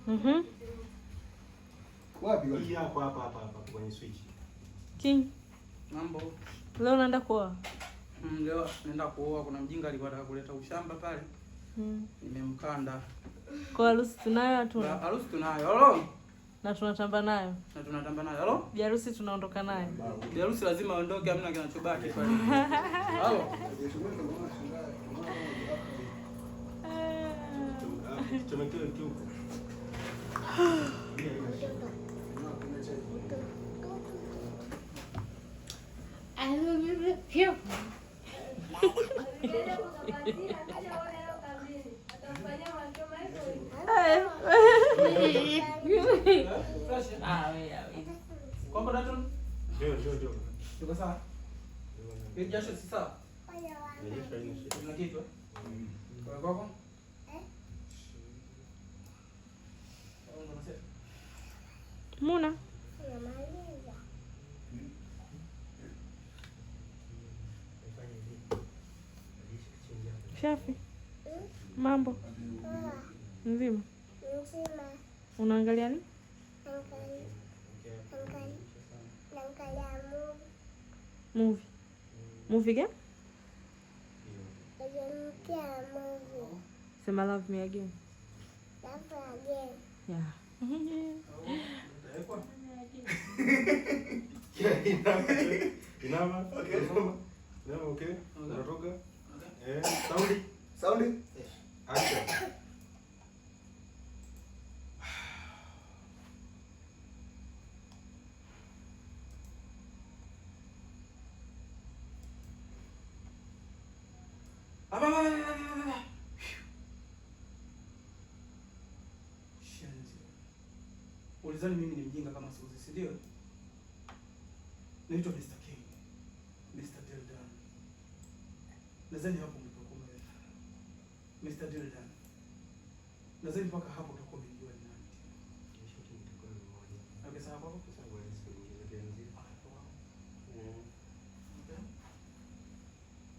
Wapi wapi? Hii hapa hapa hapa hapa kwenye switch. King. Mambo. Leo unaenda kuoa? Leo naenda kuoa. Kuna mjinga alikuwa anataka kuleta ushamba pale. Nimemkanda. Kwa harusi tunayo hatuna? Harusi tunayo. Halo. Na tunatamba nayo. Na tunatamba nayo. Halo? Bi harusi tunaondoka nayo. Bi harusi lazima aondoke, hamna kinachobaki pale. Halo. Chomekewe kiuko. Kwako Dalton? Ndio, ndio, ndio. Yuko sawa? Hiyo jasho si sawa? Jasho haina shida. Kuna kitu? Kwa kwako? Muna. Shafi. Mambo. Mzima. Mzima. Unaangalia nini? Naangalia movie. Movie. Movie gani? Naangalia movie. Sema love me again. Love me again. Yeah. Inama. Okay. Inama, okay. Unatoka. Eh, sound. Sound. Action. Shenzi. Ulizani mimi ni mjinga kama Suzi, si ndio? Naitwa Mr. King. Mr. Dildan. Nadhani hapo mtakuwa Mr. Dildan. Nadhani mpaka hapo utakuwa umejua ni nani. Okay, sawa hapo.